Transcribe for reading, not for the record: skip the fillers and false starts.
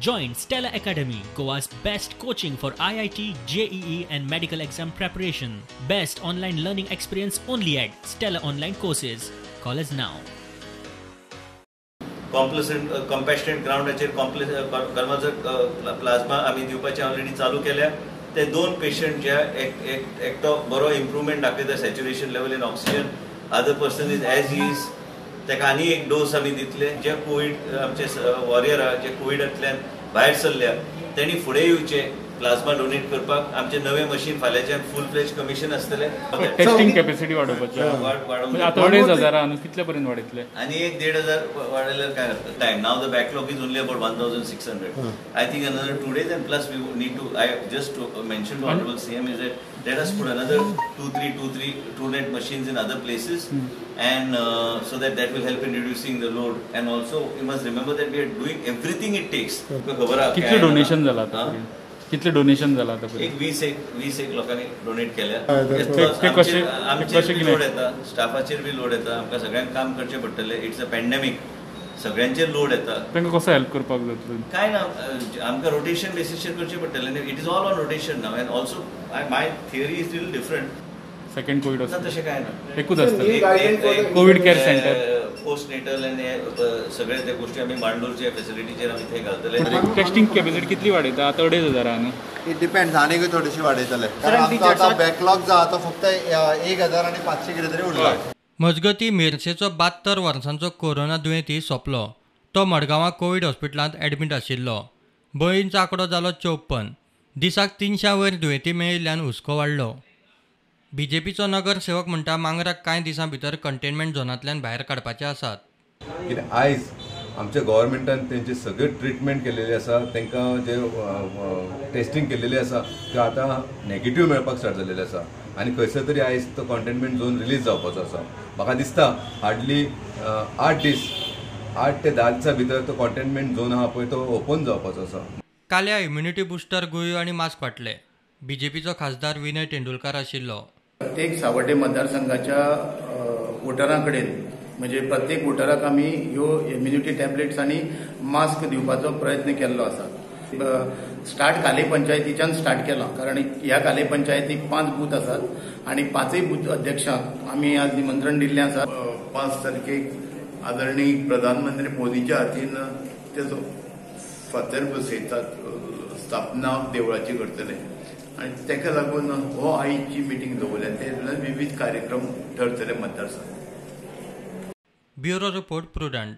Join Stella Academy, Goa's best coaching for IIT, JEE and medical exam preparation. Best online learning experience only at Stella Online Courses. Call us now. Complacent compassionate ग्राउंडाचेर convalescent plasma आमी दिवपाचें already चालू केल्या. ते 2 patient जे एकटो बरो improvement दाखयता saturation level in oxygen, other person is as is, ताका आनी एक डोस आमी दितले. जे कोवीड आमचे वॉरियर आहा, जे कोविडांतल्यान भायर सरल्या तेणी फुडें येवचें प्लाझ्मा डोनेट करपाक. आमचे नवे मशीन फाल्यांच्यान फूल फ्लेज कमिशन आसतलें. टेस्टिंग कॅपॅसिटी वाडोवपाची आतां 2,500 न्हू, कितले पर्यंत वाडयतले? आनी एक 1,500 वाडयल्यार काय जाता time. Now the backlog is only about 1,600. I think another 2 days and plus we need to, I just to mention to honourable CM is that let us put another 2, 3, 2, 3 Truenat machines in other places, and so that will help in reducing the load. And also you must remember that we are doing everything it takes. कितले donation जाला आता? कितले donation जाला आता? एक 20 लोकांनी donate केल्या. आमचेर बी लोड येता, स्टाफाचेर बी लोड येता, आमकां सगळ्यांक काम करचें पडटलें. It's a pandemic, सगळ्यांचेर लोड येता. तांकां कसो हेल्प करपाक जातलो? काय ना, आमकां रोटेशन बेसीसचेर करचें पडटलें. It is all on rotation now. And also my theory is little different. Second Covid ना तशें काय ना, एकूच आसता Covid care centre, post natal आनी सगळे ते गोष्टी आमी मांडूरच्या फेसिलिटीचेर आमी थंय घालतले. टेस्टिंग कॅपॅसिटी कितली वाडयता आतां? 2,500 न्हू? It depends, आनीकूय थोडीशी वाडयतले, कारण आमचो आतां बॅकलॉग जो आतां फक्त 1,500 कितें तरी उरला. मजगतीं, मेरशेचो 72 वर्सांचो कोरोना दुयेंती सोंपलो. तो मडगांवां कोवीड हॉस्पिटलांत ॲडमीट आशिल्लो. बळींचो आंकडो जालो 54. दिसाक 300 वयर दुयेंती मेळिल्ल्यान हुस्को वाडलो. बीजेपीचो नगरसेवक म्हणटा मांगराक कांय दिसां भितर कंटेनमेंट झोनांतल्यान भायर काडपाचे आसात. कित्याक आयज आमच्या गव्हर्मेंटान तेंचे सगळे ट्रिटमेंट केलेले आसा, तांकां जे टेस्टिंग केलेले आसा ते आतां नेगेटीव मेळपाक स्टार्ट जालेले आसा आनी खंयसर तरी आयज तो कंटेनमेंट झोन रिलीज जावपाचो आसा. म्हाका दिसता हार्डली 8 दीस, 8 ते 10 दिसां भितर तो कंटेनमेंट झोन आहा पळय तो ओपन जावपाचो आसा. काल्या इम्युनिटी बुस्टर गुळयो आनी मास्क वांटले. बीजेपीचो खासदार विनय तेंडुलकार आशिल्लो. प्रत्येक सावड्डे मतदारसंघाच्या वोटरां कडेन, म्हणजे प्रत्येक वोटराक आमी ह्यो इम्युनिटी टॅबलेट्स आनी मास्क दिवपाचो प्रयत्न केल्लो आसा. स्टार्ट काले पंचायतीच्यान स्टार्ट केला, कारण ह्या काले पंचायतीक 5 बूथ आसात आनी 5 बूथ अध्यक्षांक आमी आज निमंत्रण दिल्लें आसा. 5 तारखेक आदरणीय प्रधानमंत्री मोदीच्या हातीन तेजो फातर बसयतात, स्थापना देवळाची करतले आनी ताका लागून हो आयची मिटींग दवरल्या. ते विविध कार्यक्रम ठरतले मतदारसंघ. Bureau report, Prudent.